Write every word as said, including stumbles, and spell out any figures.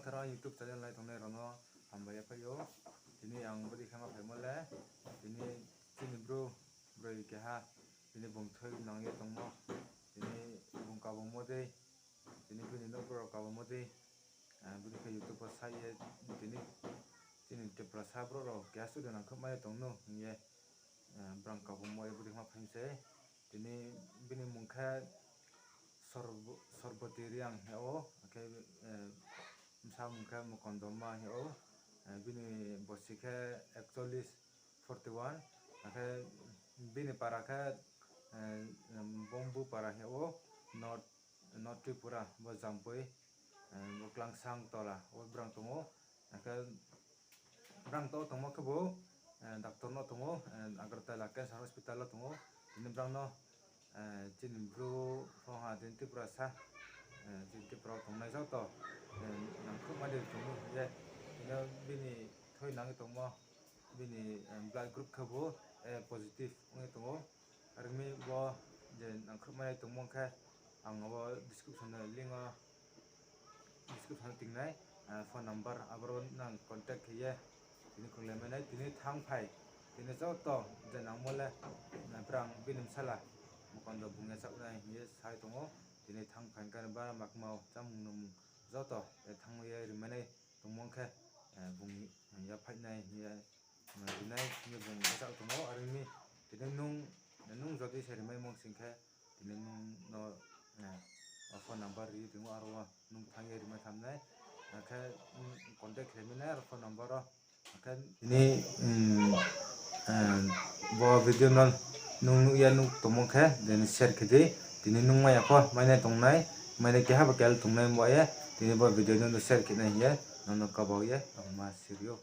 Tharo YouTube channel nai tongnai rao no hambai ye phai ou. Tini ang bodei khe ma phaimo le, tini chini bru, broi keha, tini bung thoi nang ye tongmo, tini bung kabangmo dei, tini bini nouh brouh rao kabangmo dei, bodei khe YouTube wo sa ye, tini chini Tiprasa brouh rao keha student nangkhruh mai ye tong nou hing ye, brang kabangmo ye bodei khe ma phai mi se. Tini bini mung khe Sorboti Reang hing yag ou, akhe bsa mung khe Mukondoma hing yag ou, bini bosi khe একচল্লিশ, forty one, akhe bini para khe Bombu para hing yag ou, North Tripura, bo Jampui, bo Klangsang tola wo brang tong ou. Akhe brang to tongmo khebu doctor no tong ou, Agartala Cancer Hospital wo tong ou. Tini brang no chini bru pho ha, tini Tiprasa, chini Tripura wo tongnai joto nangkhruh mai ye tong ou hing ye, tini bini thoi nang ye tongmo, bini blood group khebu A positive ong ye tong ou. Are ong mi bo je nangkhruh mai ye tongmo khe, ang abo description ni link wo, description wo ting nai phone number, aboro nang contact khe ye tini khunglai mai nai. Tini thanngphai, tini joto je nangmo le, brang bini bsala Mukondo bung yachaoh nai hing ye sa ye tong ou. Tini thanngphai khe ba makmao chámung nungmung joto thanng ye rimai nai tongmo khe, bung yaphaih nai hing ye rinai hing ye bung yachaoh tong ou. Are ong mi tini nung, nung jodi se rimaimo sing khe, tini nung no phone number ri tong ou, aro wo nung thanng ye rimai tham nai. Akhe contact khe mai nai aro phone number wo. Akhe tini bo video no nung nuh ye nuh tongmo khe, then share khe di. Tini nung mai ya pho, mai nai tongnai, mai nai keha bo kel tongnai ba ye, tini bo video no share khe nai hing ye nung no kaba ye ang ma siri ou.